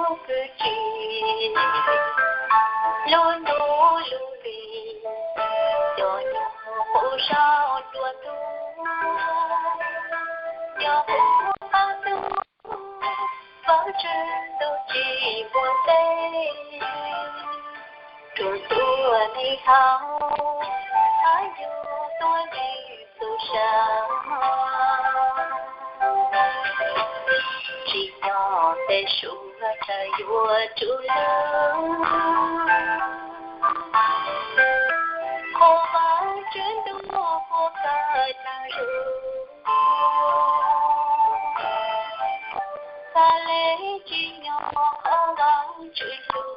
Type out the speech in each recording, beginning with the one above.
kwv tsis, lub ntuj lub nti, cov nyuag qub zog dua ntuj, cov qub qab ntuj, Vajtswv ntuj tsis npuaj teb, rua tuaj neeg haus, hab yug tuaj neeg txuj sa, tsim nyog tej suav tsaws yuav tsum lug, qhuas Vajtswv ntuj qhuas kawg taag zug, xav le tsim nyog qhov Vajtswv hlub,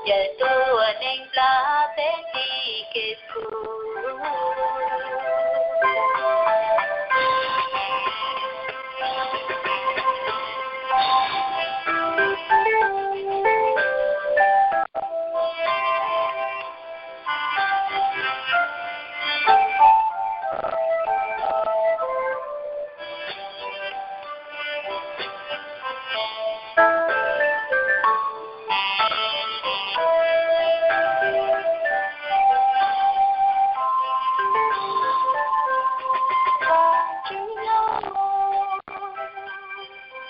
yawm tuaj neeg nplaj peb tim kev txhub.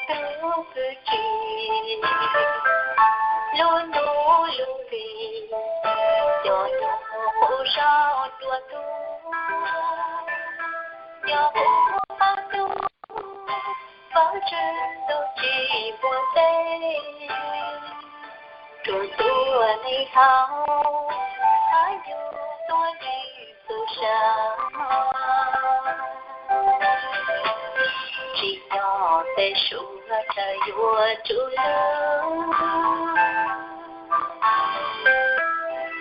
Tug kwv tsis, lub ntuj lub nti, cov nyuag qub zog dua ntuj, cov qub qab ntuj, Vajtswv ntuj tsis npuaj teb, rua tuaj neeg haus, hab yug tuaj neeg txuj sa, tsim nyog tej suav tsaws yuav tsum lug,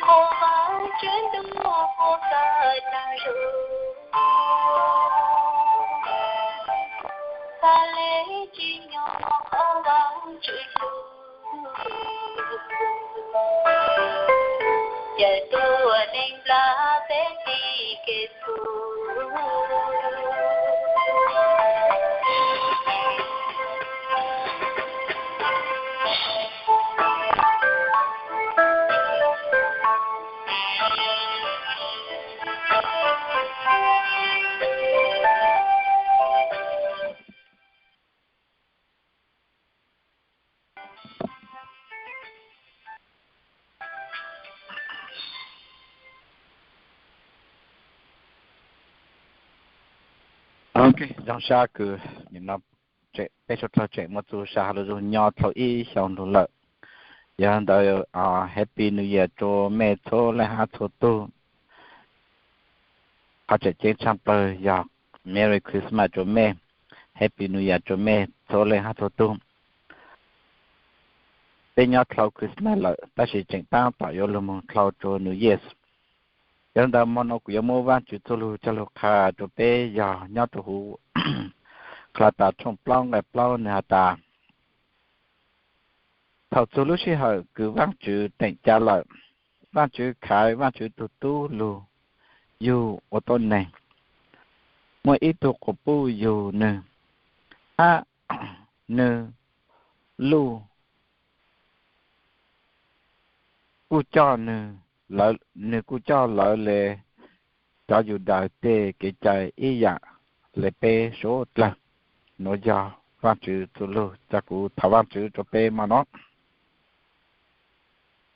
qhuas Vajtswv ntuj qhuas kawg taag zug, xav le tsim nyog qhov Vajtswv hlub, yawm tuaj neeg nplaj peb tim kev txhub. Ok, zoo sab kws nim no peb suav dlawg tseem muaj txuj sa has lug zug nyob dlhau ib xyoo lug lawm. Yog ntawd, Happy New Year rua mej txhua leej hab txhua tug. Qhov tseem ceeb tshaj plawg yog Merry Christmas rua mej, Happy New Year rua mej txhua leej hab txhua tug. Peb nyob dlhau Christmas lawm tab sis tseem taab tom yuav lug moog dlhau rua New Year. Yog ntawd mo no kuv yuav muab Vaajtswv txuj lug coj lug qha rua peb yog nyob rua huv Kalata tshooj plaub nqai plaub nwg has tas, thaum txug lub sij hawm kws Vaajtswv teem ca lawm, Vaajtswv khaiv Vaajtswv tug tub lug yug ua tuab neeg, muaj ib tug quas puj yug nwg, hab nwg luj kuj coj, nwg kuj coj lawv le cov Yudas tej kev cai ib yam le peb suav dlawg. Nuav yog Vaajtswv txuj lug, ca kuv thov Vaajtswv rua peb mo no.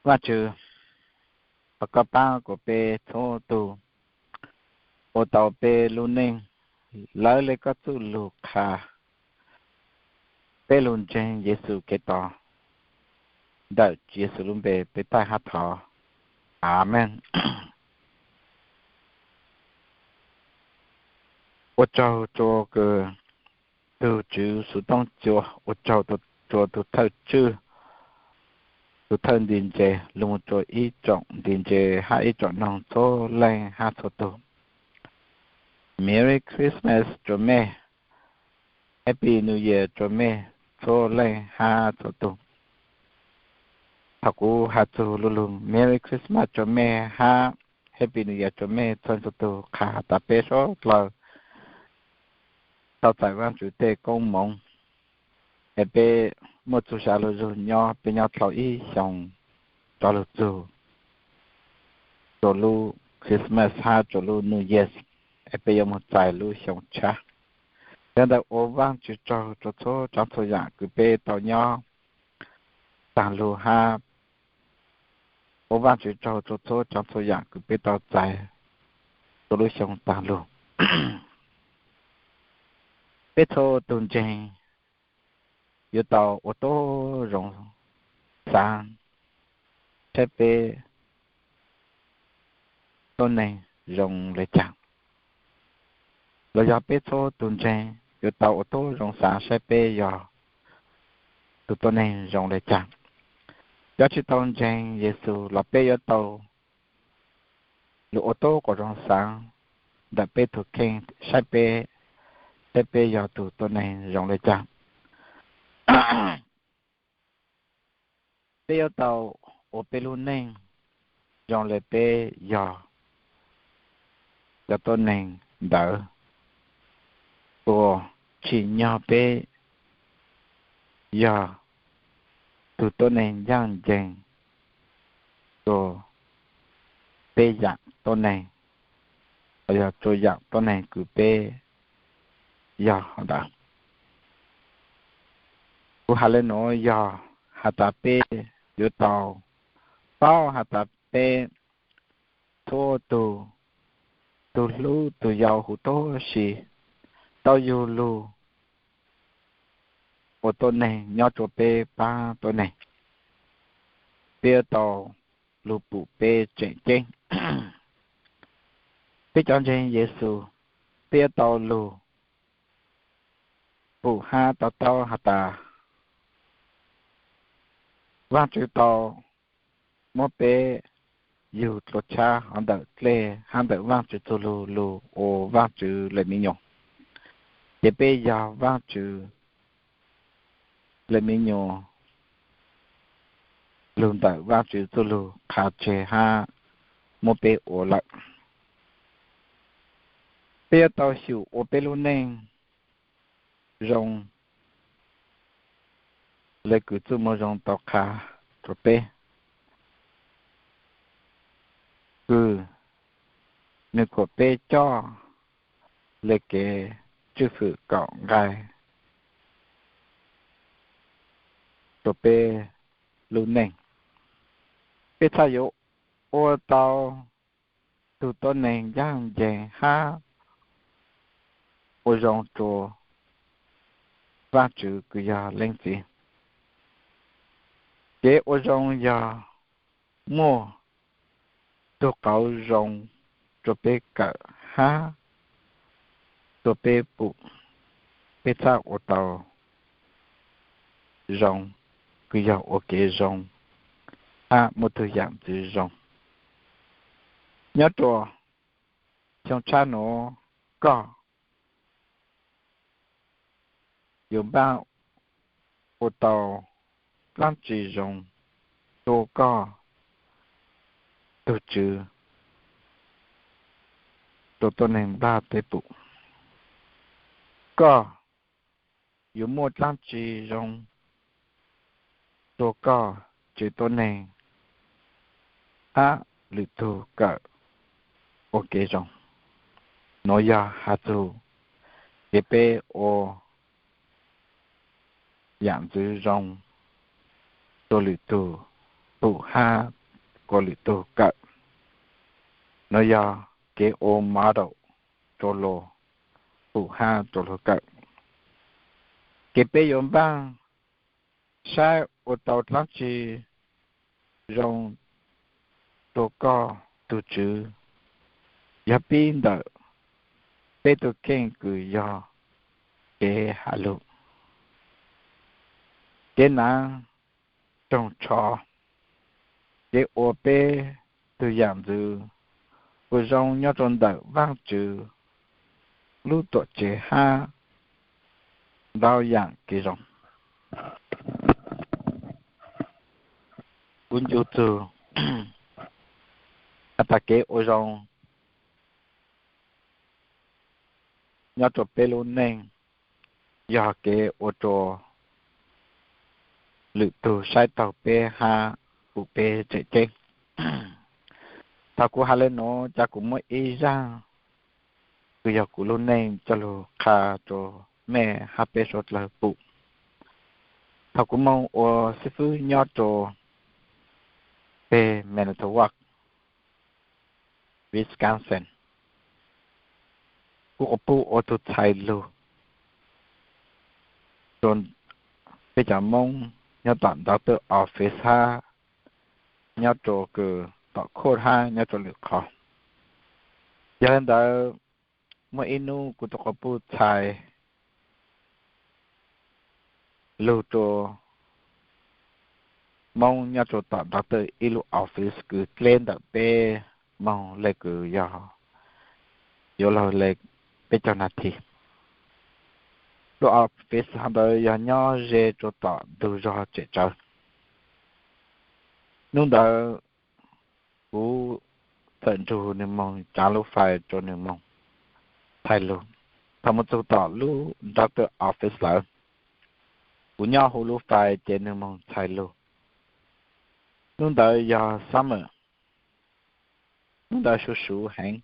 Vaajtswv, thov koj paab kuas peb txhua tug ua tau peb lub neej lawv le koj txuj lug qha, peb lug ntseeg Yexus Khetos. Ntawm Yexus lub npe peb taij hab thov, Amees. Ua tsaug rua kws tug Tswv Xuv Tooj Cua, ua tsaug rua tug thawj tswj, tug thawj nti ntse, lug rua ib tsoom nti ntse hab ib tsoom noog txhua leej hab txhua tug. Merry Christmas rua mej, Happy New Year rua mej txhua leej hab txhua tug. Thaum kuv has txug lu lug Merry Christmas rua mej hab Happy New Year rua mej txhua leej txhua tug, qha has tas peb suav dlawg tau txais Vaajtswv tej koob moov, es peb muaj txuj sa lug zug nyob, peb nyob dlhau ib xyoos rov lug txug rua lub Christmas hab rua lub New Year, es peb yuav moog txais lub xyoo tshab. Yog ntawd ua Vaajtswv tsaug rua txhua tsaam txhua yaam kws peb tau nyob taag lug hab ua Vaajtswv tsaug rua txhua tsaam txhua yaam kws peb tau txais rua lub xyoo taag lug. Peb txhua tug ntseeg yuav tau ua tub zoo xaav saib peb tuab neeg zoo le caag, los yog peb txhua tug ntseeg yuav tau ua tub zoo xaav saib peb yog tug tuab neeg zoo le caag. Cov tsi tau ntseeg Yexus los peb yuav tau lug ua tub quas zoo xaav ntawm peb tug kheej saib peb, saib peb yog tug tuab neeg zoo le caag. Peb yuav tau ua peb lub neej zoo le peb yog cov tuab neeg ntawd, uas tsim nyog peb yog tug tuab neeg ncaaj nceeg rua peb yaam tuab neeg, los yog rua yaam tuab neeg kws peb yog ntawd. Kuv has le nuav yog has tas peb yuav tau paub has tas peb txhua tug, tug hlub tug yau huv tuab si, tau yug lug ua tuab neeg nyob rua peb pab tuab neeg. Peb yuav tau lug pum peb tseem ceeb. Peb cov ntseeg Yexus, peb yuav tau lug pum hab to taub has tas Vaajtswv tau muab peb yug dlua tshab hov ntawm dlej hab ntawm Vaajtswv txuj lug lug ua Vaajtswv le mi nyuas. Ces peb yog Vaajtswv le mi nyuas lug ntawm Vaajtswv txuj lug qha tseg hab muab peb ua lawm. Peb yuav tau xyum ua peb lub neej zoo le kws Txuj Moo Zoo tau qha rua peb, kws nwg kuam peb coj le kev tswj fwm kaum nqai rua peb lub neej. Peb txhaj yuav ua tau tug tuab neeg ncaaj nceeg hab ua zoo rua Vaajtswv kws yog Leej Txiv. Kev ua zoo yog muaj tug qauv zoo rua peb kawm hab rua peb pum, peb txhaj ua tau zoo, kws yog ua kev zoo hab muaj tug yaam ntxwv zoo. Nyob rua xyoo tshab nuav, koj yuav npaaj ua tau dlaab tsi zoo rua koj tug Tswv rua tuab neeg nplaj teb pum? Koj yuav muaj dlaab tsi zoo rua koj tswv tuab neeg hab lwm tug kawm ua kev zoo? Nuav yog has txug kev peb ua yaam ntxwv zoo rua lwm tug pum hab rua lwm tug kawm. Nuav yog kev ua model rua luas pum hab rua luas kawm. Kev peb yuav npaaj saib ua tau dlaab tsi zoo rua koj tug Tswv yog pib ntawm peb tug kheej kws yog kev has lug, kev naav roog tsho, kev ua peb tug yaam ntxwv ua zoo nyob rua ntawm Vaajtswv lub tuam tsev hab ntau yaam kev zoo. Kuv ncu txug has tas kev ua zoo nyob rua peb lub neej yog kev ua rua lwm tug saib taug peb hab pum peb tseem ceeb. Thaum kuv has le nuav, ca kuv muab ib zaaj kws yog kuv lub neej coj lug qha rua mej hab peb suav dlawg pum. Thaum kuv moog ua xib fwb nyob rua peg Manitowoc, Wisconsin, kuv quas puj ua tug txhais lug rua peb cov Moob nyob tom doctor office hab nyob rua kws tom court hab nyob rua lwm qhov. Yog le ntawd, muaj ib nub kuv tug quas puj txhais lug rua Moob nyob rua tom doctor ib lub office kws dleb ntawm peb moog le kws yog yuav luag le peb caug nas this. Lub office hov ntawd yog nyob ze rua tom ntug zog tsem tsawv. Nub ntawd kuv txawm nrug nwg moog tsaav lub file rua nwg moog txhais lug. Thaum moog txug tom lub doctor office lawm, kuv nyob huv lub file ces nwg moog txhais lug. Nub ntawd yog summer, nub ntawd suv suv heev,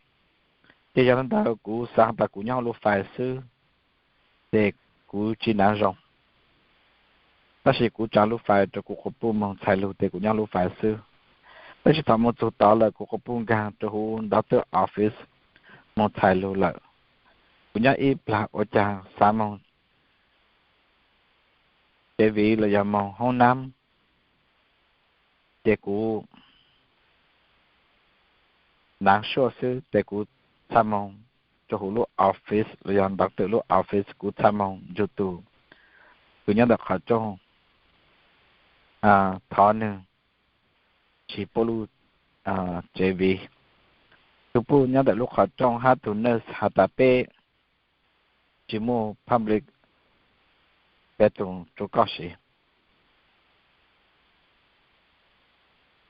ces yog le ntawd kuv xaav tas kuv nyob huv lub file xwb, ces kuv tsi naav zoo. Tab sis kuv tsaav lub file rua kuv quas puj moog txhais lug ces kuv nyob lub file xwb. Tab sis thaum moog txug tod lawm kuv quas puj nkaag rua huv doctor office moog txhais lug lawm. Kuv nyob ib plag ua caag xaav moog tsev viv los yog moog hoob naab, ces kuv naav suaj xwb ces kuv txhaj moog rua huv lub office los yog doctor lub office, kuv txhaj moog nrug tug kws nyob ntawm qhov rooj thov nwg siv puab lub tsev viv. Tug puj nyob ntawm lub qhov rooj hab tug nurse has tas peb tsi muaj public bathroom rua koj siv.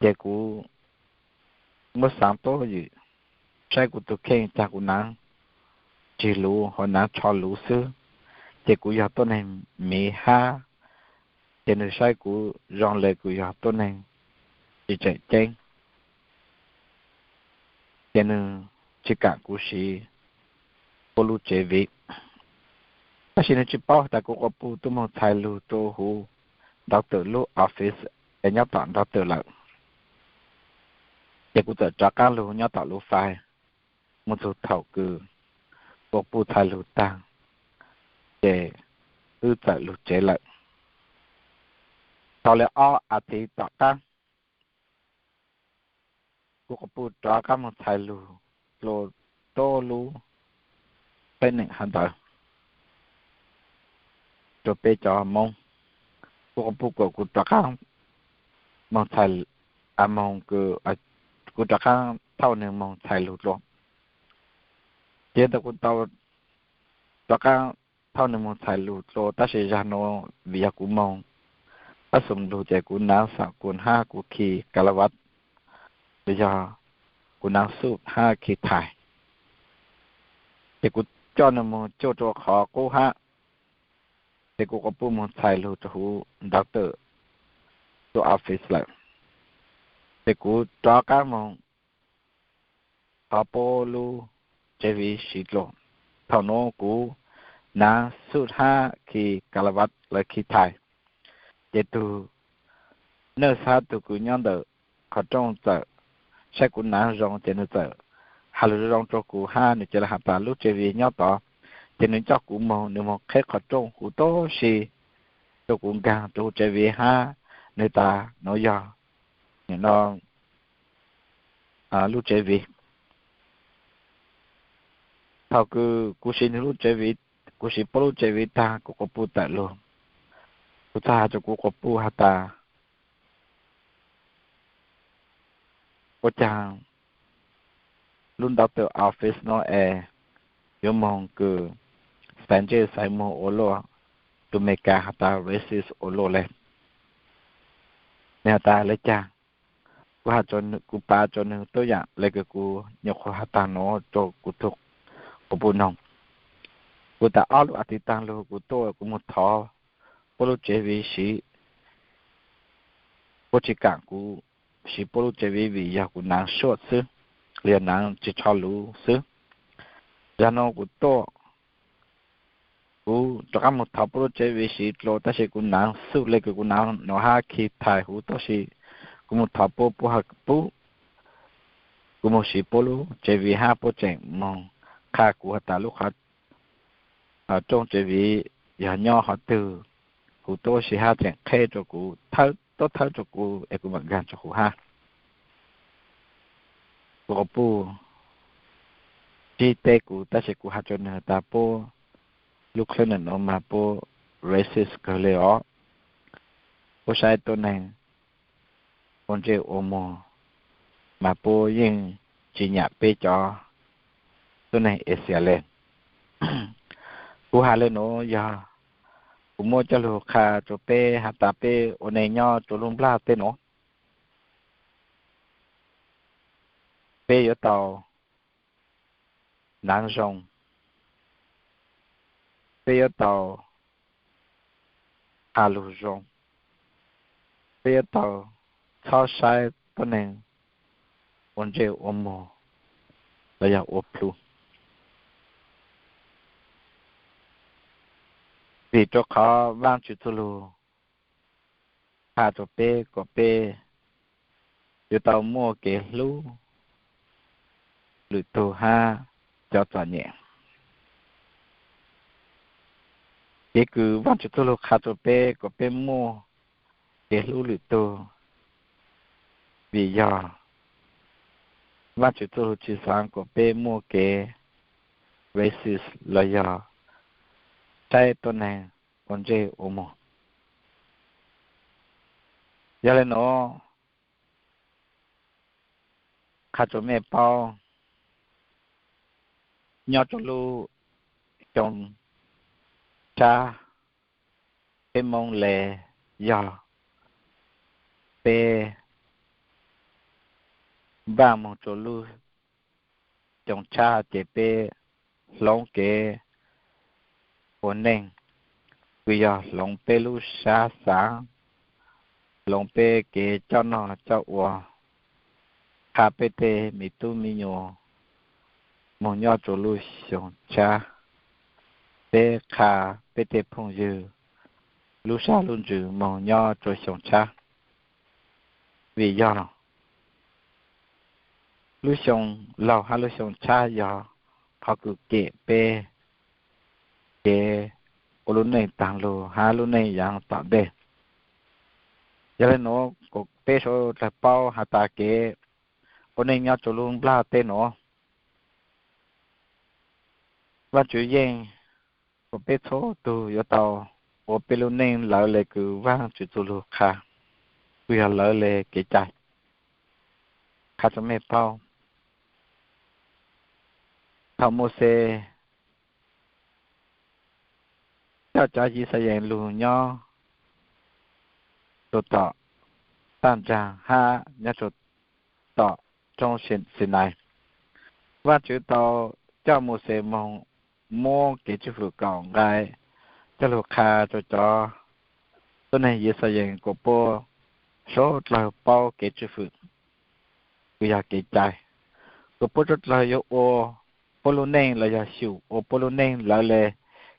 Ces kuv muab xaav tuab ywm, saib kuv tug kheej caag kuv naav tsig luv hab naav tsho luv xwb, ces kuv yog tuab neeg miv hab, ces nwg saib kuv zoo le kuv yog tuab neeg tsi tseem ceeb, ces nwg tsi kaam kuv siv puab lub tsev viv. Tab sis nwg tsi paub tas kuv quas puj tub moog txhais lug rua huv doctor lub office es nyob tom doctor lawm. Ces kuv txawm rov qaab lug nyob tom lub file, moog txug thaum kws kuv quas puj txhais lug taag, ces wb txawm lug tsev lawm. Tau le ob as thiv tom qaab, kuv quas puj rov qaab moog txhais lug dlua tuab lub teeb meem hov ntawd rua peb cov Moob. Kuv quas puj kuas kuv rov qaab moog txhais, moog, kuv rov qaab thauj nwg moog txhais lug dlua. Ces ntawd kuv tau rov qaab thauj nwg moog txhais lug dlua, tab sis zag nuav vim yog kuv moog pab xoom lug ces kuv naav xam kuas hab kuv khi kalavat, los yog kuv naav suit hab khi thais. Ces kuv coj nwg moog cuaj rua qhov qub hab, ces kuv quas puj moog txhais lug rua huv doctor lub office lawm. Ces kuv rov qaab moog thov puab lub tsev viv siv dlua. Thaum nuav kuv naav suit hab khi kalavat lawv khi thais, ces tug nurse hab tug kws nyob ntawm qhov rooj txawm saib kuv naav zoo ces nwg txawm has lug zoo zoo rua kuv hab nwg ca le has tas lub tsev viv nyob tod, ces nwg coj kuv moog, nwg moog qheb qhov rooj huv tuab si rua kuv nkaag rua huv tsev viv hab nwg tas nuav yog nim no lub tsev viv. Thaum kws kuv siv nwg lub tsev viv, kuv siv puab lub tsev viv taag kuv quas puj tawm lug, kuv txhaj has rua kuv quas puj has tas ua caag lub doctor office nuav es yuav moog kws Spanish xaiv muag ua luaj, lus Amelikas has tas racist ua luaj le. Nwg has tas le caag? Kuv has, kuv pav rua nwg tuab yaam le kws kuv nyuam qhuav has taag nuav rua kuv tug quas puj noog. Kuv tas ob lub as thiv taag lug kuv tuaj kuv moog thov puab lub tsev viv siv puab tsi kaam kuv siv puab lub tsev viv vim yog kuv naav suaj xwb, los yog naav tsi tsho luv xwb. Zag nuav kuv tuaj, kuv rov qaab moog thov puab lub tsev viv siv dlua, tab sis kuv naav xuj le kws kuv naav nuav hab khi thais huv tuab si, kuv moog thov puab, puab has pub kuv moog siv puab lub tsev viv hab puab tseem moog qha kuv has tas lub qhov rooj tsev viv yog nyob qhov twg huv tuab si hab tseem qheb rua kuv, tuab thawb rua kuv es kuv maam nkaag rua huv hab. Kuv quas puj tsi teb kuv, tab sis kuv has rua nwg tas puab lub clinic nuav mas puab racist kawg le os. Puab saib tuab neeg ua ntsej ua muag, mas puab yeej tsi nyam peb cov tuab neeg Asia le. Kuv has le nuav yog kuv muab coj lug qha rua peb has tas peb ua neej nyob rua lub nplaj teb nuav, peb yuav tau naav zoo, peb yuav tau has lug zoo, peb yuav tau txhob saib tuab neeg ua ntsej ua muag los yog ua plhu. Vim rua qhov Vaajtswv txuj lug qha rua peb kuas peb yuav tau muaj kev hlub lwm tug hab cov txom nyem. Kev kws Vaajtswv txuj lug qha rua peb kuas peb muaj kev hlub lwm tug, vim yog Vaajtswv txuj lug tsi xaav kuas peb muaj kev racist los yog saib tuab neeg ua ntsej ua muag. Yog le nuav, qha rua mej paub, nyob rua lub xyoo tshab, peb Moob le yog peb npaj moog rua lub xyoo tshab ces peb hloov kev ua neej, kws yog hloov peb lub sab xaav, hloov peb kev coj noj coj ua, qha peb tej me tub me nyuam moog nyob rua lub xyoo tshab, peb qha peb tej phooj ywg lub sab lub ntsws moog nyob rua xyoo tshab. Vim yog lub xyoo laug hab lub xyoo tshab yog qhov kws kem peb kev ua lub neej taag lug hab lub neej yaav tom ntej. Yog le nuav kuas peb suav dlawg paub has tas kev ua neej nyob rua lub nplaj teb nuav, Vaajtswv yeej kuas peb txhua tug yuav tau ua peb lub neej lawv le kws Vaajtswv txuj lug qha, kws yog lawv le kev cai. Qha rua mej paub, thaum Mauxes coj cov Yixalayees lug nyob rua tom taj nraag hab nyob rua tom roob Xinais, Vaajtswv tau coj Mauxes moog muab kev tswj fwm kaum nqai coj lug qha rua cov tuab neeg Yixalayees kuas puab suav dlawg paub kev tswj fwm kws yog kev cai, kuas puab suav dlawg yuav ua puab lub neej los yog xyum ua puab lub neej lawv le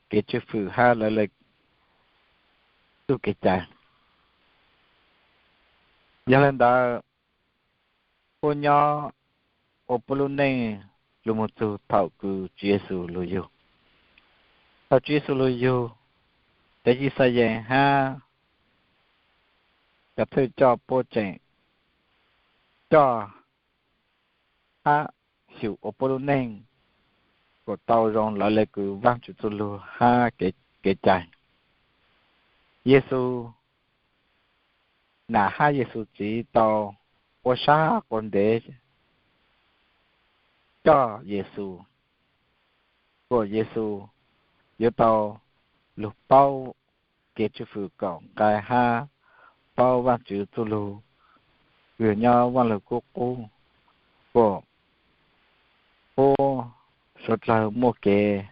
kev tswj fwm hab lawv le txuj kev cai. Yog le ntawd, puab nyob ua puab lub neej lug moog txug thaum kws Tswv Yexus lug yug. Thaum Tswv Yexus lug yug, cov Yixalayees hab cov thwj coj puab tseem coj hab xyum ua puab lub neej kuas tau zoo lawv le kws Vaajtswv txuj lug hab kev cai. Yexus, Nam hab Yexus txiv tau ua sab quas ntev coj Yexus, kuas Yexus yuav tau lug paub kev tswj fwm kaum nqai hab paub Vaajtswv txuj lug kws nyob Vaaj Lug Kub Qub, kuas puab suav dlawg muaj kev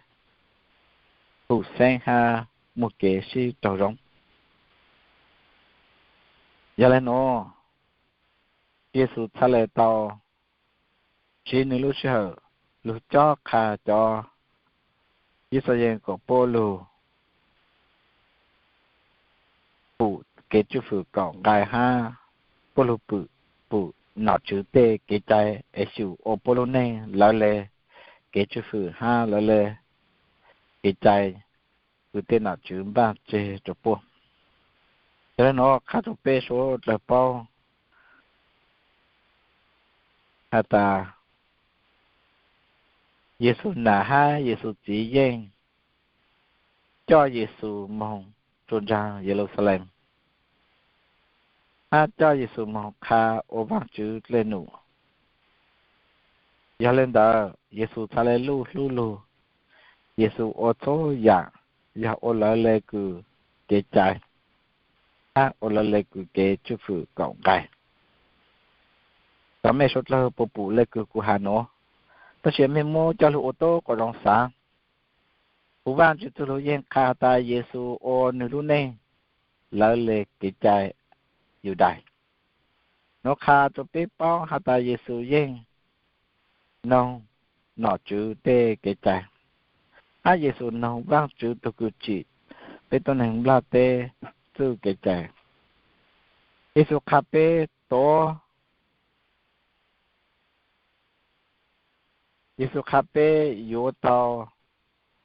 hum xeeb hab muaj kev sib raug zoo. Yog le nuav, Yexus txhad le tau siv nwg lub sij hawm lug cob qha cov Yixalayees koom puab lug pum kev tswj fwm kaum nqai hab puab lug pum, pum nom tswv tej kev cai es xyum ua puab lub neej lawv le kev tswj fwm hab lawv le kev cai kws tej nom tswv npaaj tseg rua puab. Yog le nuav qha rua peb suav dlawg paub has tas, Yexus nam hab Yexus txiv yeej coj Yexus moog rua nraag Yeluxalees, hab coj Yexus moog qha ua Vaajtswv dlej num. Yog le ntawd Yexus txhad le luj hlub lug, Yexus ua txhua yaam yog ua lawv le kws kev cai, hab ua lawv le kws kev tswj fwm kaum nqai. Xyov mej suav dlawg puas pum le kws kuv has nuav, tab sis mej muab coj lug ua tub quas zoo xaav, kuv Vaajtswv txuj lug yeej qha has tas Yexus ua nwg lub neej lawv le kev cai Yudais. Nuav qha rua peb paub has tas Yexus yeej noog nom tswv tej kev cai, hab Yexus noog Vaajtswv tug kws tsim peb tuab neeg nplaj teb txuj kev cai. Yexus qha peb tuav, Yexus qha peb yuav tau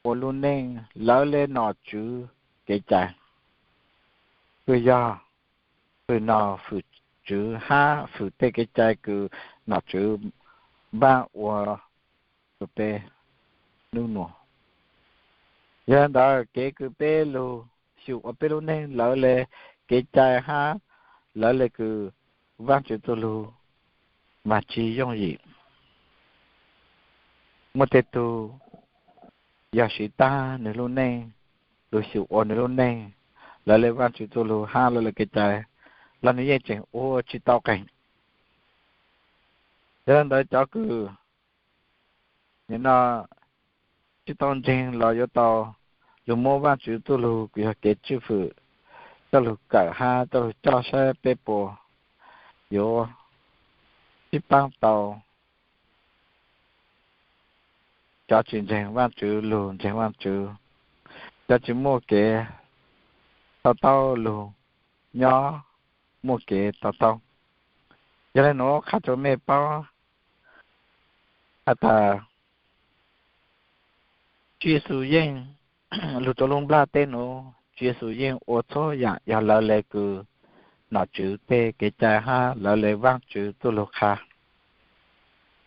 ua lub neej lawv le nom tswv kev cai, kws yog fwm nom fwm tswv hab fwm tej kev cai kws nom tswv npaaj ua rua peb nub nuav. Yog le ntawd kev kws peb lug xyum ua peb lub neej lawv le kev cai hab lawv le kws Vaajtswv txuj lug mas tsi yooj yim. Muaj tej tug yog siv taag nwg lub neej lug xyum ua nwg lub neej lawv le Vaajtswv txuj lug hab lawv le kev cai los nwg yeej tseem ua tsi tau qeeg. Yog le ntawd cov kws nim no tsi tau ntseeg los yuav tau lug muab Vaajtswv txuj lug kws yog kev tswj fwm coj lug kawm hab coj lug coj saib peb puas yuav sib paab tau cov tsi ntseeg Vaajtswv lug ntseeg Vaajtswv, cov tsi muaj kev to taub lug nyob muaj kev to taub. Yog le nuav qha rua mej paub has tas Tswv Yexus yeej lug rua lub nplaj teb nuav, Tswv Yexus yeej ua txhua yaam yog lawv le kws nom tswv tej kev cai hab lawv le Vaajtswv txuj lug qha.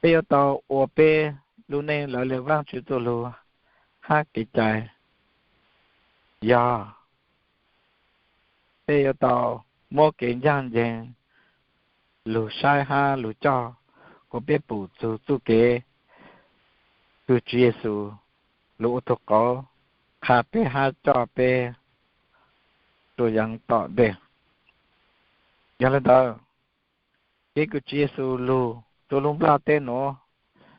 Peb yuav tau ua peb lub neej lawv le Vaajtswv txuj lug hab kev cai, yog peb yuav tau muab kev ncaaj nceeg lug saib hab lug coj kom peb pum txug txuj kev kws Tswv Yexus lug ua tug qauv qha peb hab coj peb rua yaav tom ntej. Yog le ntawd, kev kws Tswv Yexus lug rua lub nplaj teb nuav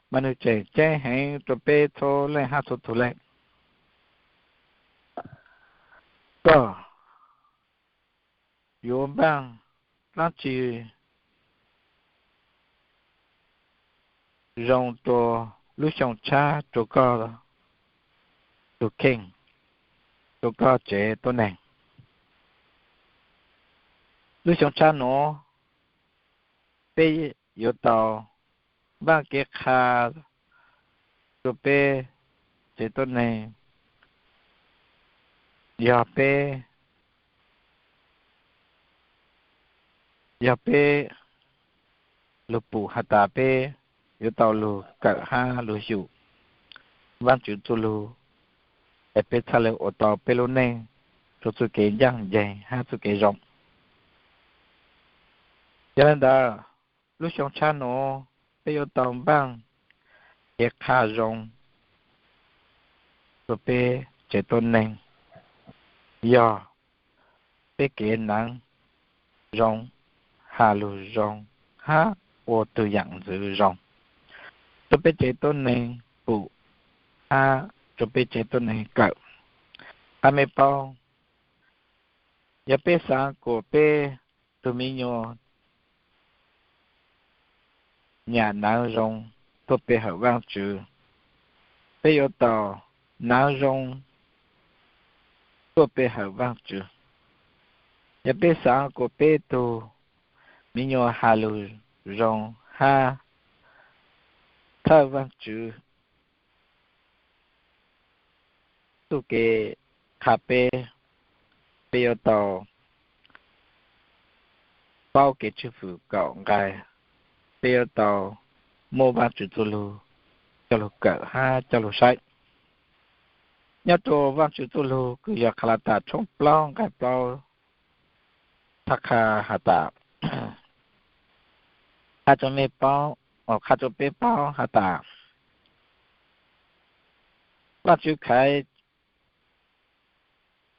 mas nwg tseem ceeb heev rua peb txhua leej hab txhua tug le. Koj yuav npaaj dlaab tsi zoo rua lub xyoo tshab rua koj tug kheej, rua koj tsev tuab neeg? Lub xyoo tshab nuav peb yuav tau npaaj kev qha rua peb tsev tuab neeg, yog peb, yog peb lug pum has tas peb yuav tau lug kawm hab lug xyum Vaajtswv txuj lug, es peb txhaj le ua tau peb lub neej rua txuj kev ncaaj nceeg hab txuj kev zoo. Yog le ntawd, lub xyoo tshab nuav peb yuav tau npaaj kev qha zoo rua peb tsev tuab neeg, yog peb kev naav zoo, has lug zoo, hab ua tug yaam ntxwv zoo, rua peb tsev tuab neeg pum, hab rua peb tsev tuab neeg kawm. Qha mej paub, yog peb xaav kuas peb tus me nyuam nyam nav zoo tuaj pe hawm Vaajtswv, peb yuav tau nav zoo tuaj pe hawm Vaajtswv. Yog peb xaav kuas peb tug me nyuam has lug zoo hab thawj Vaajtswv txuj kev qha peb, peb yuav tau paub kev tswj fwm kaum nqai, peb yuav tau muaj Vaajtswv txuj lug coj lug kawm hab coj lug saib. Nyob rua Vaajtswv txuj lug kws yog Khalatas tshooj plaub nqai plaub, txhaj qha has tas, qha rua mej paub, qha rua peb paub has tas, Vaajtswv Khaiv,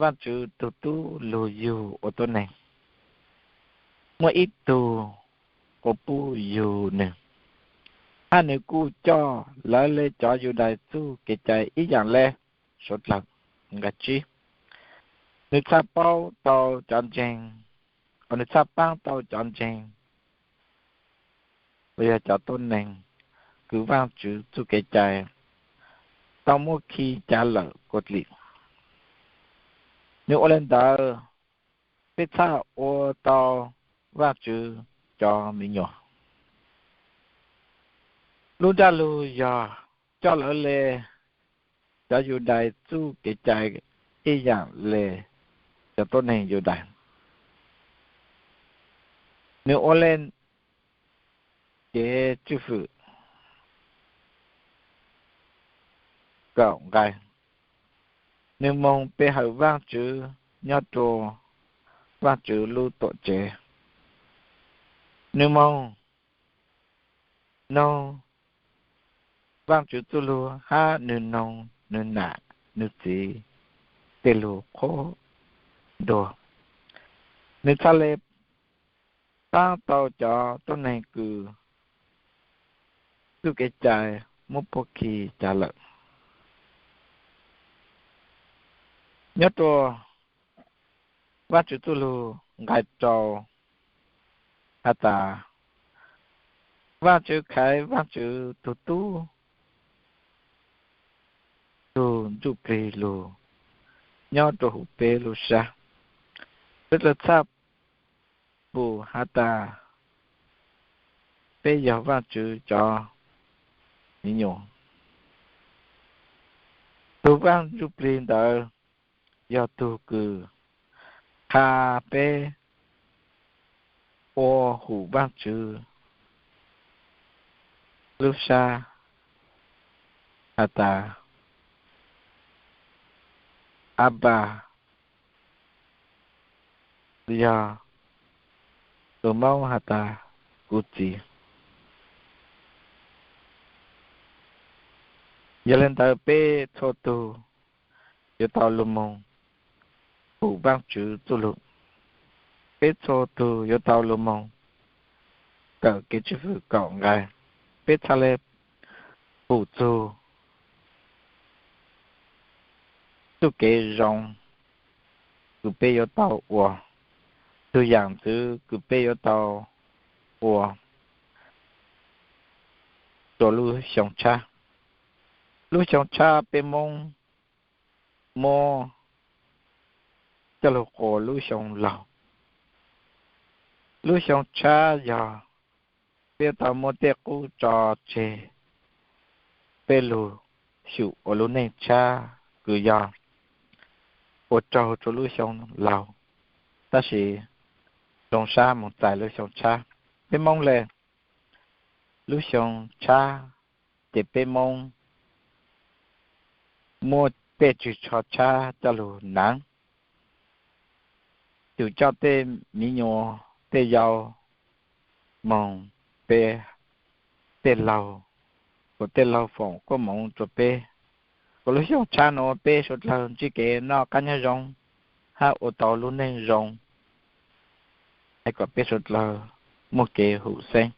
Vaajtswv tug Tub lug yug ua tuab neeg, muaj ib tug quas puj yug nwg, hab nwg kuj coj lawv le cov Yudais txuj kev cai ib yaam le suav dlawg nqai tsib. Nwg txhaj paab tau cov ntseeg, nwg txhaj paab tau cov ntseeg uas yog cov tuab neeg kws Vaajtswv txuj kev cai tau muab khi cav lawm kuas dlim. Nwg ua le ntawd, peb txhaj ua tau Vaajtswv cov me nyuam. Lub nraj lug yog coj lawv le cov Yudais txuj kev cai ib yaam le cov tuab neeg Yudais. Nwg ua le kev tswj fwm kaum nqai. Nwg moog pe hawm Vaajtswv nyob rua Vaajtswv lub tuam tsev. Nwg moog noog Vaajtswv txuj lug hab nwg noog nwg nam nwg txiv tej lug qhuab ntuas. Nwg txhaj le paab tau cov tuab neeg kws txuj kev cai muab puab khi cav lawm. Nyob rua Vaajtswv txuj lug nqai rau has tas, Vaajtswv Khaiv, Vaajtswv tug Tub tug Ntsuj Plig lug nyob rua huv peb lub sab. Peb txhaj pum has tas peb yog Vaajtswv cov me nyuam. Tug Vaaj Ntsuj Plig ntawd yog tug kws qha peb ua hum Vaajtswv lub sab has tas, Abba, yog lus Moob has tas, kuv txiv. Yog le ntawd peb txhua tug yuav tau lug moog hum Vaajtswv txuj lug. Peb txhua tug yuav tau lug moog kawm kev tswj fwm kaum nqai. Peb txhaj le hum txug txuj kev zoo kws peb yuav tau ua, tug yaam ntxwv kws peb yuav tau ua rua lub xyoo tshab. Lub xyoo tshab peb Moob muab coj lug quas lub xyoo laug. Lub xyoo tshab yog peb yuav tau muab tej qub tso tseg, peb lug xyum ua lub neej tshab kws yog ua tsaug rua lub xyoo laug, tab sis zoo sab moog txais lub xyoo tshab. Peb Moob le lub xyoo tshab ces peb Moob muab tej tswg tsho tshab coj lug naav, yug coj tej miv nyuas tej yau moog pe tej laug, kuas tej laug foom koob moov rua peb, kuas lub xyoo tshab nuav peb suav dlawg ntsib kev noj qaab nyob zoo hab ua tau lub neej zoo, es kuas peb suav dlawg muaj kev hum xeeb.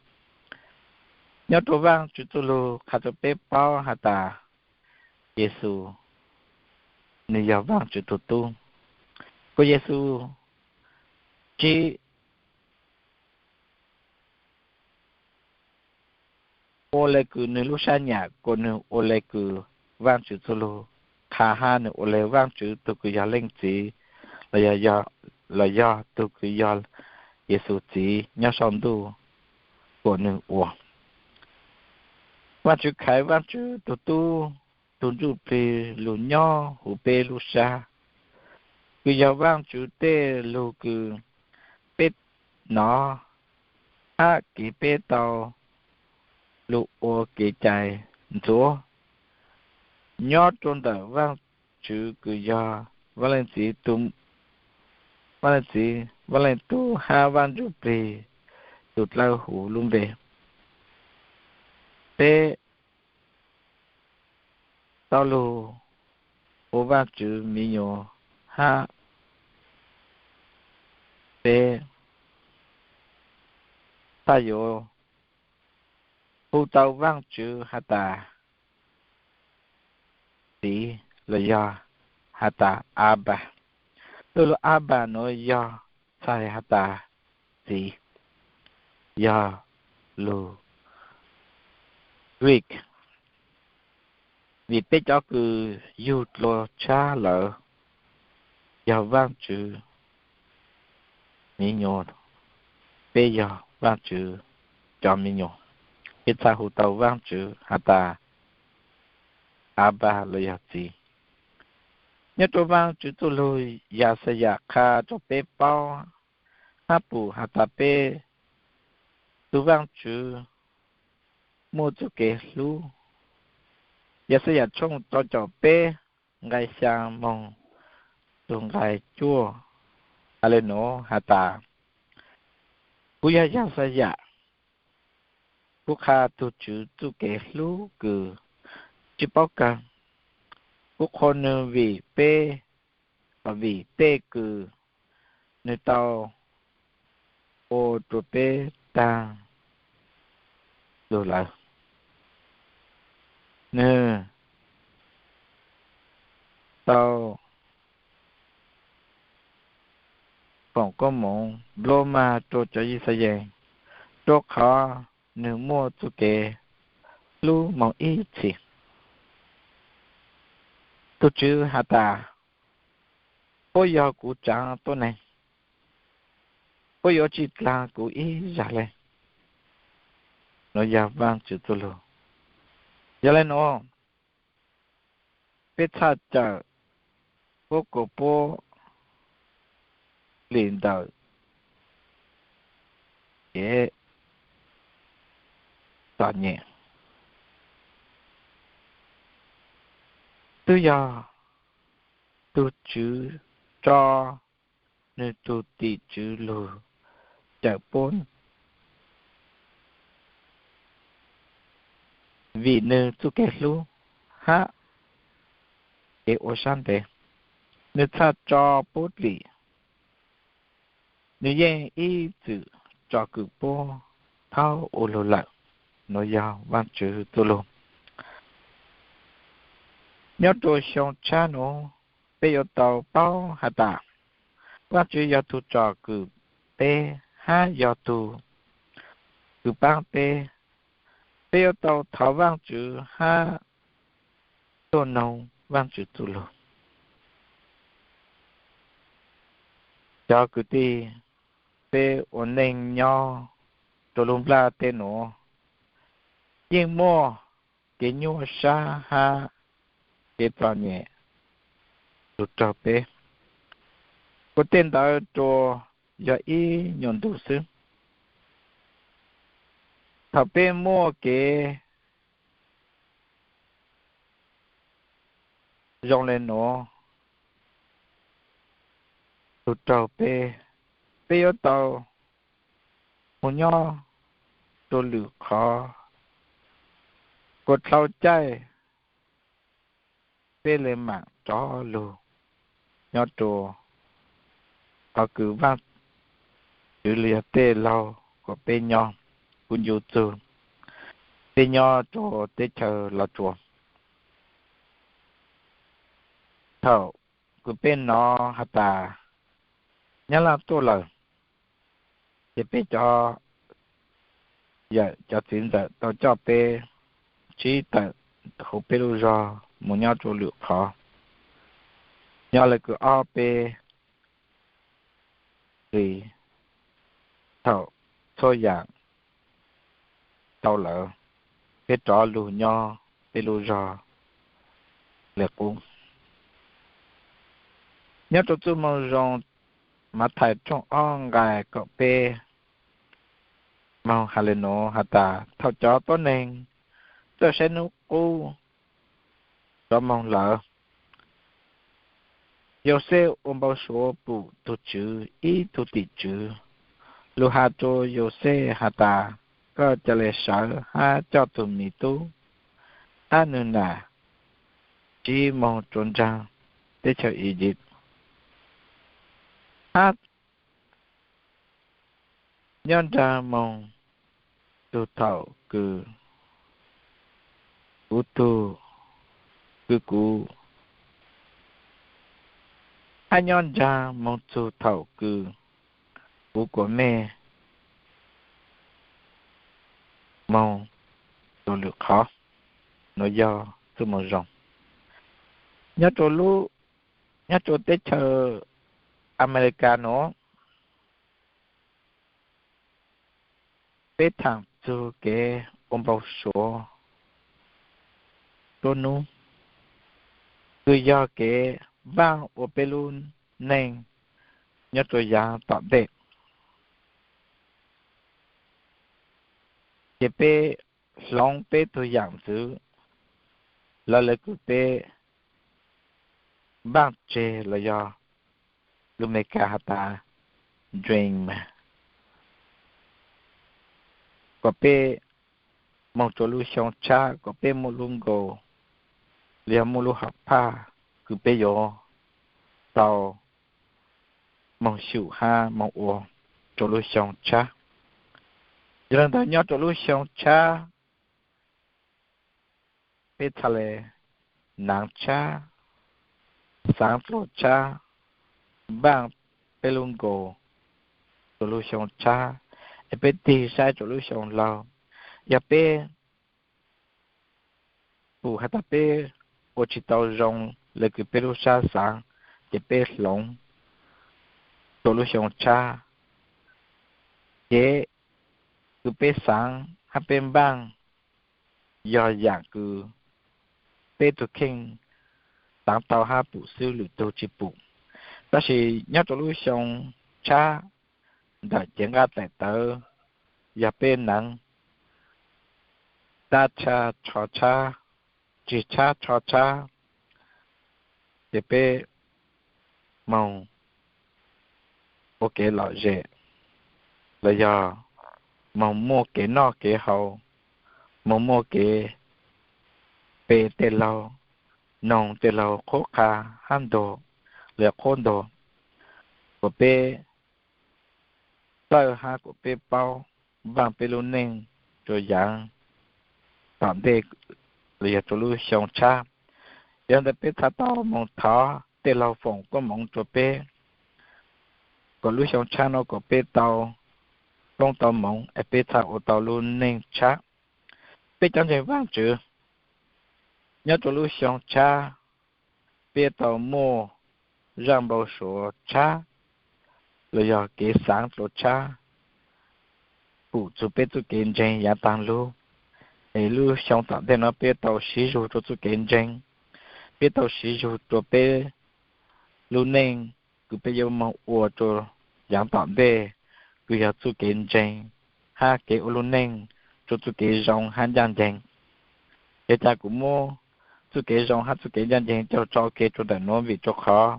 Nyob rua Vaajtswv txuj lug qha rua peb paub has tas Yexus nwg yog Vaajtswv tug tub. Kuas Yexus tsi ua le kws nwg lub sab nyam kuas nwg ua le kws Vaajtswv txuj lug qha hab nwg ua le Vaajtswv tug kws yog Leej Txiv los yog, los yog tug kws yog Yexus Txiv nyob saum ntuj kuas nwg ua. Vaajtswv khaiv Vaajtswv tug Tub tug Ntsuj Plig lug nyob huv peb lub sab, kws yog Vaajtswv tej lug kws peb nov hab kev peb tau lug ua kev cai ntxuav nyob rua ntawm Vaajtswv kws yog Vaaj Leej Txiv, Vaaj Leej Txiv, Vaaj Leej Tub hab Vaaj Ntsuj Plig tug dlawb huv lub npe. Peb tau lug ua Vaajtswv mi nyuas hab peb txhaj yuav hu tau Vaajtswv has tas Txiv los yog has tas Abba. Txuj lug Abba nuav yog txhais has tas txiv, yog lug Greek. Vim peb cov kws yug dlua tshab lawm yog Vaajtswv mi nyuas, peb yog Vaajtswv cov mi nyuas, peb txhaj hu tau Vaajtswv has tas Abba los yog txiv. Nyob rua Vaajtswv txuj lug, Yaxayas qha rua peb paub hab pum has tas peb tug Vaajtswv muaj txuj kev hlub. Yaxayas tshooj rau caum peb, nqai xyaa moog txug nqai cuaj, has le nuav has tas, kuv yog Yaxayas, kuv qha tug Tswv txuj kev hlub kws tsi paub kawg. Kuv qhuas nwg vim peb, vim tej kws nwg tau ua rua peb taag lug lawm. Nwg tau foom koob moov nplua mag rua cov Yixalayees, rua qhov nwg muaj txuj kev hlub moog ib txhis. Tug Tswv has tas, puab yog kuv tsaav tuab neeg, puab yuav tsi dlaag kuv ib zag le. Nuav yog Vaajtswv txuj lug. Yog le nuav, peb txhaj cawm puab kuas puab lim ntawm kev txom nyem. Twb yog tug Tswv tso nwg tug tim tswv lug cawm puab vim nwg txuj kev hlub hab kev ua sab ntev. Nwg txhaj tso puab lim, nwg yeej ib txwm tsom kwm puab thaum ua lug lawm. Nuav yog Vaajtswv txuj lug. Nyob rua xyoo tshab nuav, peb yuav tau paub has tas, Vaajtswv yog tug tsom kwm peb hab yog tug kws paab peb. Peb yuav tau thov Vaajtswv hab tuaj noog Vaajtswv txuj lug. Cov kwv tij, peb ua neej nyob rua lub nplaj teb nuav, yeej muaj kev nyuaj sab hab kev txom nyem lug raug peb. Kuas tej ntawd tsuas yog ib nyuas ntug xwb. Thaum peb muaj kev zoo le nuav lug raug peb, peb yuav tau moog nyob rua lwm qhov, kuas dlhau caij peb le maam rov lug nyob rua qhov kws Vaajtswv los yog tej laug kuas peb nyob, kuv ncu txug peb nyob rua teb chaws Los Tsuas. Thaum kws peb nov has tas Nyab Laj tuaj lawm, ces peb cov yawm cov txiv ntxawm tau coj peb tsib tawm hauv peb lub zog mus nyob rau lwm qhov, nyob lawv kws ob peb hlis. Thaum txhua yam tau lawm, peb rov lug nyob peb lub zog li qub. Nyob rau txuj moo zoo Mathais tshooj ob nqai kaum peb moog has le nuav has tas, thaum cov tuab neeg txawj saib nub qub rov moog lawm, Yauxej ua npau suav pum tug Tswv ib tug tim tswv lug has rua Yauxej has tas, koj ca le sawv hab coj tug miv tub hab nwg nam tsib moog rua nraag teb chaws Iziv, hab nyob nraag moog txug thaum kws kuv tug, kws kuv, hab nyob nraag moog txug thaum kws kuv kuam mej moog rua lwm qhov. Nuav yog txuj moo zoo nyob rua lub, nyob rua teb chaws Amelikas nuav, peb thaam txug kev ua npau suav tuab nub, kws yog kev npaaj ua peb lub neej nyob rua yaav tom ntej. Ces peb hloov peb tug yaam ntxwv, lawv le kws peb npaaj tseg los yog lus Amelikas has tas dream, kom peb moog rua lub xyoo tshab kom peb muaj lub goal los yog muaj lub hom phaj kws peb yuav tau moog xyum hab moog ua rua lub xyoo tshab. Yog le ntawd nyob rua lub xyoo tshab, peb txhaj le naav tshab, xaav dlua tshab, npaaj peb lub goal rua lub xyoo tshab, es peb tig saib rua lub xyoo laug. Yog peb pum has tas peb ua tsi tau zoo le kws peb lub sab xaav, ces peb hloov rua lub xyoo tshab. Kev kws peb xaav hab peb npaaj yog yaam kws peb tug kheej xaav tau hab pum xwb, lwm tug tsi pum. Tab sis nyob rua lub xyoo tshab, ntawm cev nqaj daim tawv, yog peb naav tab tshab tsho tshab, tsi tshab tsho tshab, ces peb moog ua kev lom zem los yog moog muaj kev noj kev haus, moog muaj kev pe tej laug, noog tej laug qhuab qha hab ntuag los yog qhuab ntuag, kuas peb txawj hab kuas peb paub npaaj peb lub neej rua yaav tom ntej los yog rua lub xyoo tshab. Yog ntawd peb txhaj tau moog thov tej laug foom koob moov rua peb, kom lub xyoo tshab nuav kom peb tau koob tau moov es peb txhaj ua tau lub neej tshab. Peb cov ntseeg Vaajtswv, nyob rua lub xyoo tshab, peb tau muaj zaaj npau suav tshab los yog kev xaav dlua tshab pum txug peb txuj kev ntseeg yaav taag lug. Es lub xyoo tom ntej nuav peb tau siv zug rua txuj kev ntseeg, peb tau siv zug rua peb lub neej kws peb yuav moog ua rua yaav tom ntej, kws yog txuj kev ntseeg hab kev ua lub neej rua txuj kev zoo hab ncaaj nceeg. Yog cas kuv muab txuj kev zoo hab txuj kev ncaaj nceeg coj tso ua ke rua ntawm nuav? Vim rua qhov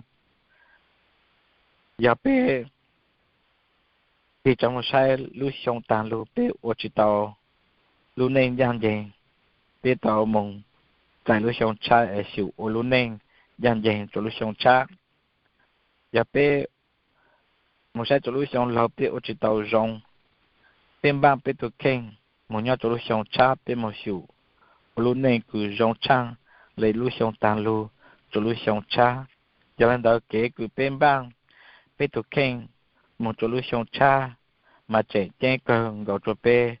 yog peb tig tso moog saib lub xyoo taag lug peb ua tsi tau lub neej ncaaj nceeg, peb tau moog txais lub xyoo tshab es xyum ua lub neej ncaaj nceeg rua lub xyoo tshab. Yog peb moog saib rua lub xyoo laug peb ua tsi tau zoo, peb npaaj peb tug kheej moog nyob rua lub xyoo tshab peb moog xyum ua lub neej kws zoo tshaaj le lub xyoo taag lug rua lub xyoo tshab. Yog le ntawd kev kws peb npaaj peb tug kheej moog rua lub xyoo tshab mas tseem ceeb kawg nkaus rua peb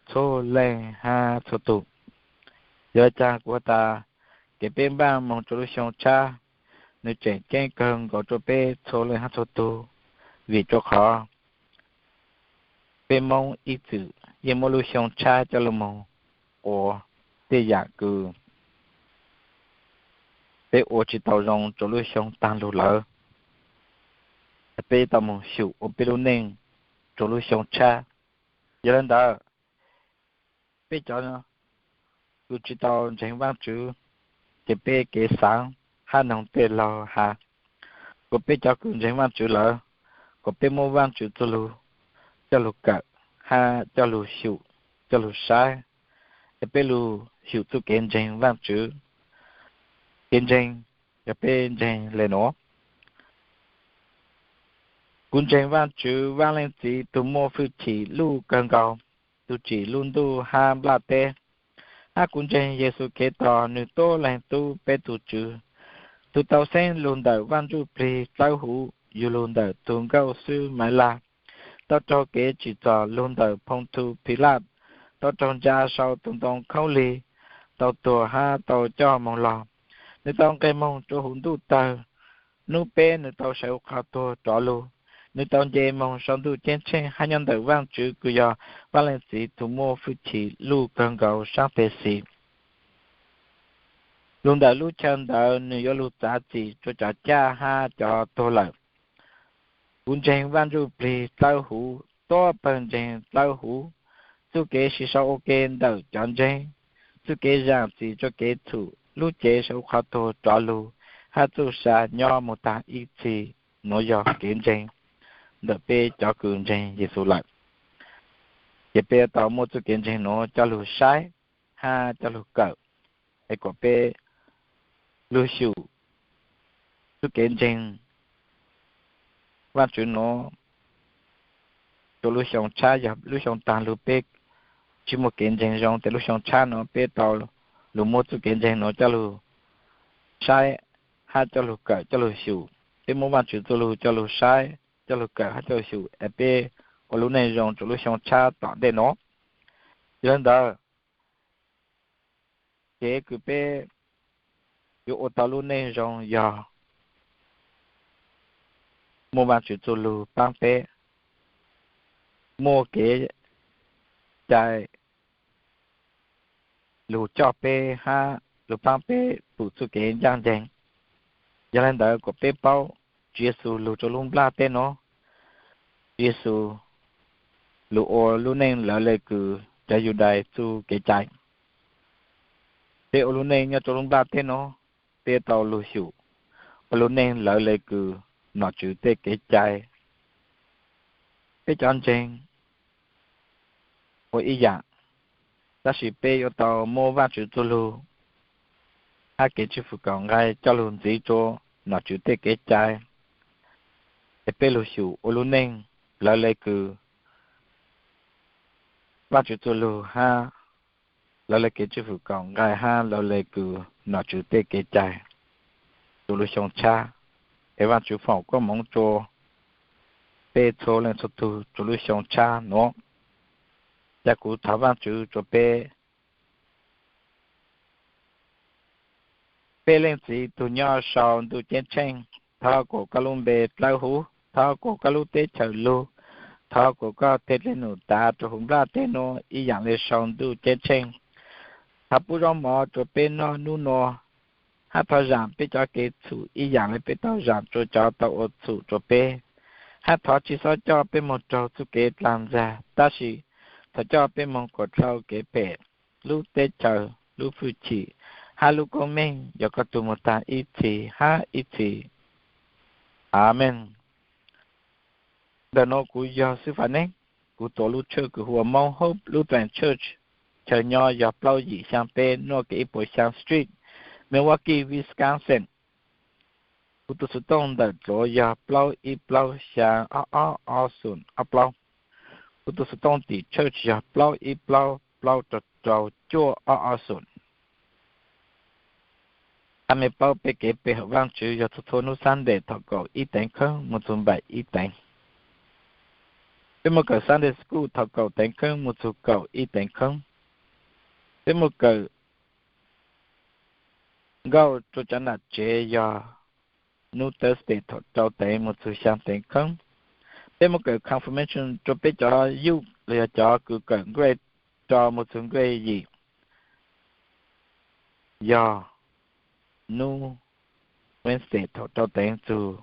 txhua leej hab txhua tug. Yog le caag kuv has tas, kev peb npaj moog rua lub xyoo tshab, nwg tseem ceeb kawg nkaus rua peb txhua leej hab txhua tug, vim rua qhov peb Moob ib txwm yeej muab lub xyoo tshab coj lug moog ua tej yaam kws peb ua tsi tau zoo rua lub xyoo taag lug lawm. Peb tau moog xyum ua peb lub neej rua lub xyoo tshab. Yog le ntawd, peb cov kws tsi tau ntseeg Vaajtswv, ces peb kev xaav hab noog tej laug has, kuas peb cov kws ntseeg Vaajtswv lawm, kuas peb muab Vaajtswv txuj lug coj lug kawm hab coj lug xyum, coj lug saib, es peb lug xyum txuj kev ntseeg Vaajtswv. Kev ntseeg, yog peb ntseeg le nuav: Kuv ntseeg Vaajtswv, Vaaj Leej Txiv tug muaj fwj chim luj kawg nkaus, tug tsim lub ntuj hab nplaj teb. Hab kuv ntseeg Yexus Khetos, nwg tuab leeg Tub, peb tug Tswv, tug tau xeeb lug ntawm Vaaj Ntsuj Plig dlawb huv, yug lug ntawm tug nkauj xwb Maiv Laj, tau raug kev tsim txom, lug ntawm Phoo Thu Philaj, tau raug ntsa sau tus ntoo khaub lig, tau tuag hab tau coj moog lug. Nwg tau nqeg moog rua huv ntuj tawg. Nub peb nwg tau sawv huv qhov tuag rov lug. Nwg tau nce moog sau ntuj ceeb tsheej hab nyob ntawm Vaajtswv kws yog Vaaj Leej Txiv tug muaj fwj chim luj kawg nkaus saab teg xis. Lug ntawm lub chaw ntawd nwg yuav lug txav txim rua cov caj hab cov tuag lawm. Kuv ntseeg Vaaj Ntsuj Plig dlawb huv, tuab pawg ntseeg dlawb huv, txuj kev siv sau ua ke ntawm cov ntseeg, txuj kev zaam txim rua kev txhum, lub cev sawv huv qhov tuag rov lug, hab txuj sa nyob moog taag ib txhis. Nuav yog kev ntseeg ntawm peb cov kws ntseeg Yexus lawm. Ces peb tau muaj txuj kev ntseeg nuav coj lug saib hab coj lug kawm, es kuas peb lug xyum txuj kev ntseeg Vaajtswv nuav rua lub xyoo tshab. Yog lub xyoo taag lug peb tsi muaj kev ntseeg zoo, tes lub xyoo tshab nuav peb tau lug muab txuj kev ntseeg nuav coj lug saib hab coj lug kawm coj lug xyum. Peb muab Vaajtswv txuj lug coj lug saib coj lug kawm hab coj lug xyum es peb ua lub neej zoo rua lub xyoo tshab tom ntej nuav. Yog le ntawd, kev kws peb yuav ua tau lub neej zoo yog muaj Vaajtswv txuj lug paab peb, muaj kev cai lug coj peb hab lug paab peb pum txuj kev ncaaj nceeg. Yog le ntawd kuas peb paub Tswv Yexus lug rua lub nplaj teb nuav, Tswv Yexus lug ua lub neej lawv le kws cov Yudais txuj kev cai. Peb ua lub neej nyob rua lub nplaj teb nuav, peb tau lug xyum ua lub neej lawv le kws nom tswv tej kev cai. Peb cov ntseeg ua ib yaam, tab sis peb yuav tau muab Vaajtswv txuj lug hab kev tswj fwm kaum nqai coj lug ntxiv rua nom tswv tej kev cai, es peb lug xyum ua lub neej lawv le kws Vaajtswv txuj lug hab lawv le kev tswj fwm kaum nqai hab lawv le kws nom tswv tej kev cai rua lub xyoo tshab. Es Vaajtswv foom koob moov rua peb txhua leej txhua tug rua lub xyoo tshab nuav. Ca kuv thov Vaajtswv rua peb. Peb Leej Txiv tug nyob sau ntuj ceeb tsheej, thov kuas koj lub npe dlawb huv, thov kuas koj lub teb chaws lug, thov kuas koj tej dlej num tav rua huv nplaj teb nuav ib yaam le sau ntuj ceeb tsheej. Thov pub zaub mov rua peb noj nub nua, hab thov zaam peb cov kev txhum ib yaam le peb tau zaam rua cov tau ua txhum rua peb, hab thov tsi xob coj peb moog raug txuj kev dlaag ntxag, tab sis thov coj peb moog kuas dlhau kev phem, lub teb chaws, lub fwj chim, hab lub koob meej yog koj tug moog taag ib txhis hab ib txhis. Amees. Ntawm nuav kuv yog Xwb Faj Neeb. Kuv tuav lub church kws hu ua Moob Hope Lutheran Church. Chaw nyob yog plaub yim xyaa peb Nuaj Kev ib puas xyaa Street, Milwaukee, Wisconsin. Kuv tug xuv tooj ntawm dluav yog plaub ib plaub xyaa ob ob ob xoom ob plaub. Kuv tug xuv tooj tim church yog plaub ib plaub plaub rau rau cuaj ob ob xoom. Qha me paub peb kev pe hawm Vaajtswv yog txhua txhua nub Sunday thaum kaum ib teev kheeb moog txug npaum ib teev. Peb muaj kawm Sunday School thaum kaum teev kheeb mus txug kaum ib teev kheeb. Peb muaj kawm nkauj rua cov nam tsev yog hnub Thursday thaum rau teev mus txug xyaa teev kheeb. Peb muaj kawm Confirmation rua peb cov youth los yog cov kws kawm grade rau mus txug grade yim yog hnub Wednesday thaum rau teev txug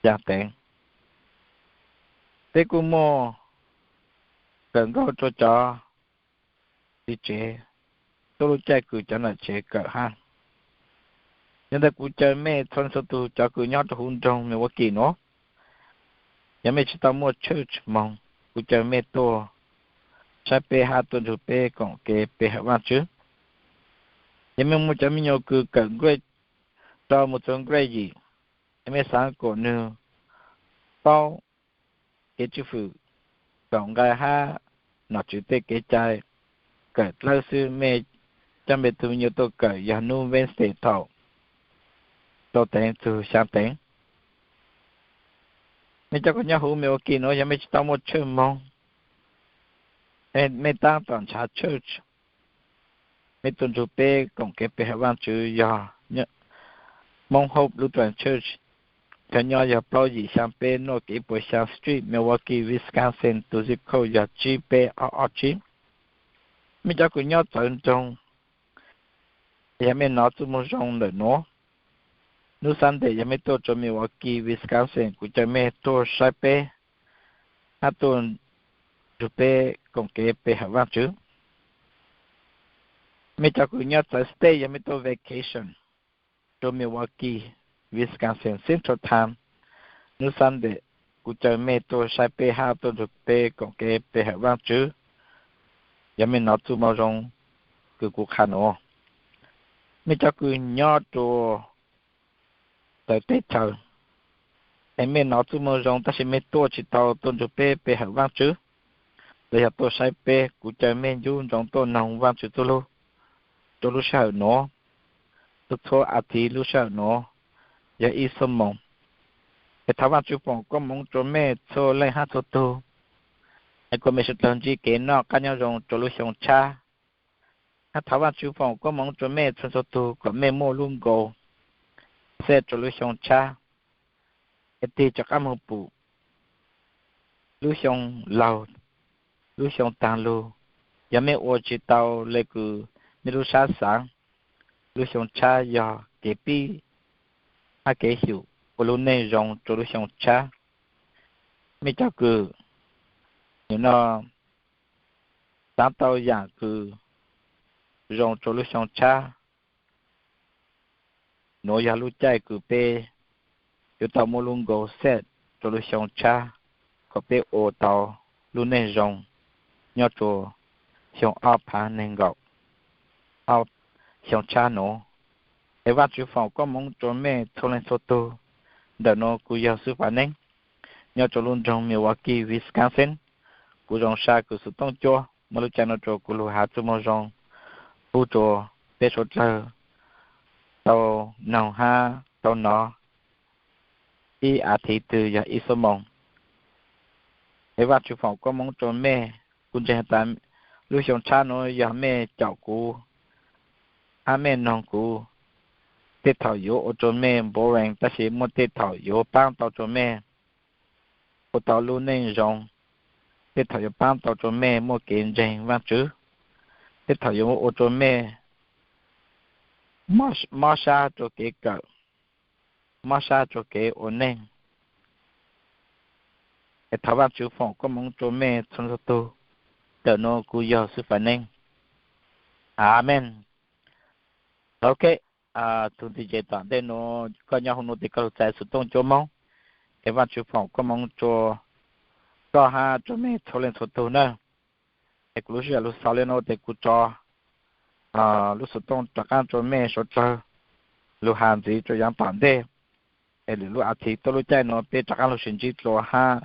xyaa teev. Peb kuj muaj kawm nkauj rua cov txiv tsev tuab lub caij kws cov nam tsev kawm hab. Yog ntawd kuv caw mej txhua leej txhua tug cov kws nyob rua huv nroog Milwaukee nuav, yog mej tsi tau muaj church moog, kuv caw mej tuaj saib peb hab tuaj nrug peb koom kev pe hawm Vaajtswv. Yog mej muaj cov me nyuam kws kawm grade rau mus txug grade yim, yog mej xaav kuas nwg paub kev tswj fwm, koom nqai hab nom tswv tej kev cai kawm dlawb xwb, mej coj mej tug me nyuam tuaj kawm yog hnub Wednesday thaum rau teev txug xyaa teev. Mej cov kws nyob huv Milwaukee nuav, yog mej tsi tau muaj church moog, mej taab tom nrhav church, mej tuaj nrug peb koom kev pe hawm Vaajtswv yog Hmong Hope Lutheran Church, cov nyob yog plaub yim xyaa peb North ib puas xyaa Street, Milwaukee, Wisconsin, tug zip code yog tsib peb ob ob tsib. Mej cov kws nyob txawv nroog, yog mej nov txuj moog zoo ntawm nuav, hnub Sunday yog mej tuaj rua Milwaukee, Wisconsin, kuv caw mej tuaj saib peb hab tuaj nrug peb koom kev pe hawm Vaajtswv. Mej cov kws nyob txawv state, yog mej tuaj vacation rua Milwaukee, Wisconsin, Central Time, hnub Sunday kuv caw mej tuaj saib peb hab tuaj nrug peb koom kev pe hawm Vaajtswv. Yog mej nov txuj moog zoo kws kuv qha nuav, mej cov kws nyob rua txawv teb chaws, es mej nov txuj moog zoo tab sis mej tuaj tsi tau tuaj nrug peb pe hawm Vaajtswv los yog tuaj saib peb, kuv caw mej ncu ntsoov tuaj noog Vaajtswv txuj lug rua lub sij hawm nuav, txhua txhua as thiv lub sij hawm nuav yog ib xuab moos. Es thov Vaajtswv foom koob moov rua mej txhua leej hab txhua tug, es kuas mej suav dlawg ntsib kev noj qab nyob zoo rua lub xyoo tshab. Hab thov Vaajtswv foom koob moov rua mej txhua txhua tug kuas mej muaj lub nkaus xet rua lub xyoo tshab, es tig rov qab moog pum lub xyoo laug, lub xyoo taag lug. Yog mej ua tsi tau le kws mej lub sab xaav, lub xyoo tshab yog kev pib hab kev xyum ua lub neej zoo rua lub xyoo tshab. Mej cov kws nim no xaav tau yaam kws zoo rua lub xyoo tshab, nuav yog lub caij kws peb yuav tau muaj lub nkaus xet rua lub xyoo tshab, kom peb ua tau lub neej zoo nyob rua xyoo ob phaav neeg nkaum, xyoo tshab nuav. Es Vaajtswv foom koob moov rua mej txhua leej txhua tug. Ntawm nuav kuv yog Xwb Faj Neeb, nyob rua lub nroog Milwaukee, Wisconsin. Kuv zoo sab kws xov tooj cua muaj lub caij nuav rua kuv lug has txuj moog zoo pub rua peb suav dlawg tau noog hab tau nov ib as thiv twg yog ib xuab moos. Es Vaajtswv foom koob moov rua mej. Kuv ntseeg has tas lub xyoo tshab nuav yog mej caum kuv hab mej noog kuv, tej thaum yuav ua rua mej boring tab sis muaj tej thaum yuav paab tau rua mej ua tau lub neej zoo, tej thaum yuav paab tau rua mej muaj kev ntseeg Vaajtswv, tej thaum yuav ua rua mej mob sab rua kev kawm, mob sab rua kev ua neej. Es thov Vaajtswv foom koob moov rua mej txhua txhua tug. Ntawm nuav kuv yog Xwb Faj Neeb. Amees. Ok, tug ntxiv ces tom ntej nuav koj nyob huv nuav tes koj lug txais xov tooj cua moob, es Vaajtswv foom koob moov rua koj hab rua mej txhua leej txhua tug na. Es kuv lub sij hawm lug xaus le nuav tes kuv tso lub xov tooj rov qaab rua mej suav dlawg lug has ntxiv rua yaav tom ntej. Es lwm lub as thiv tuab lub caij nuav peb rov qaab lug sis ntsib dlua hab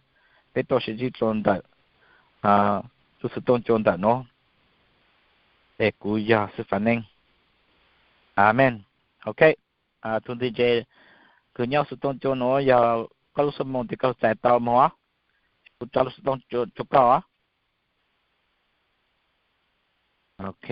peb tuaj sis ntsib dlua ntawm lub xov tooj cua ntawm nuav. Es kuv yog Xwb Faj Neeb. Amees. Ok, tug ntxiv ces kws nyob xov tooj cua nuav yog koj lub xuab moos tes koj lug txais tau moog os. Kuv tso lub xov tooj rau koj. Ok.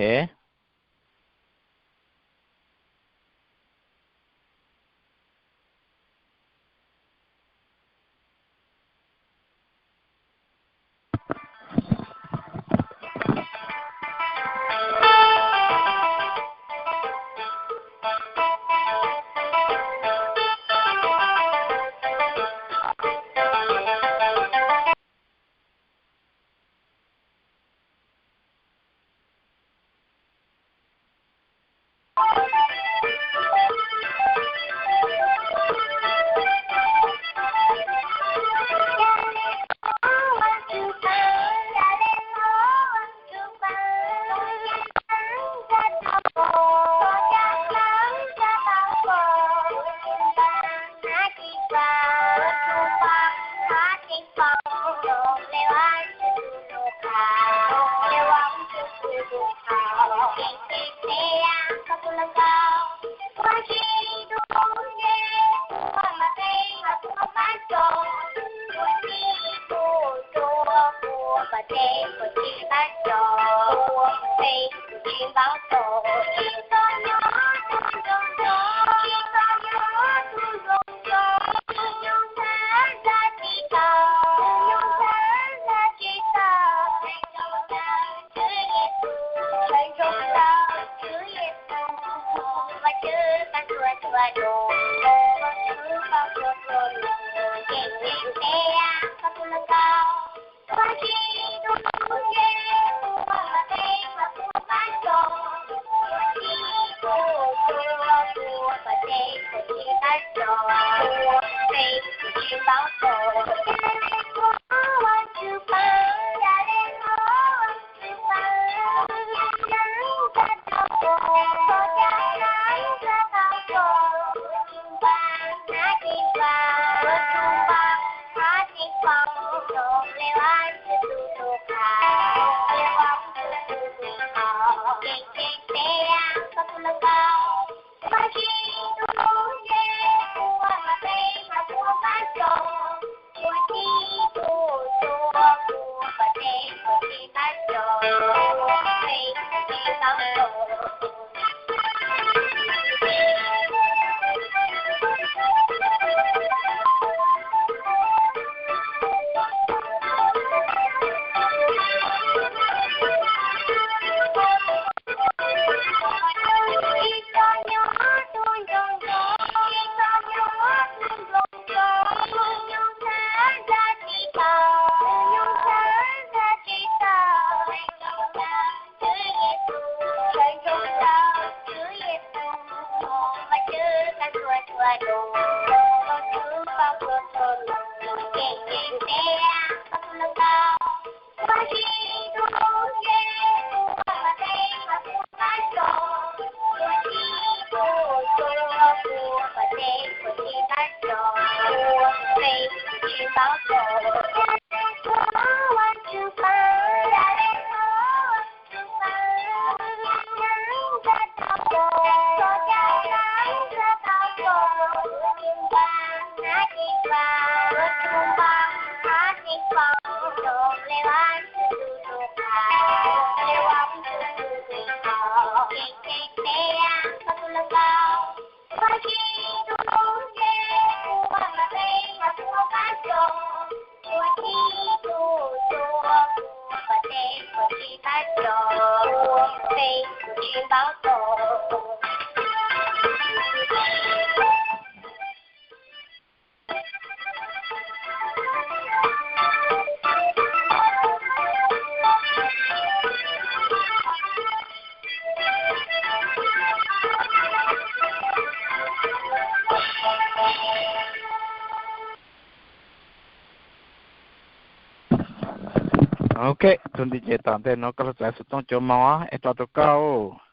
Ok, tus ntiv ces tom ntej no koj los txais xov tooj cuaj moos es tso rau koj.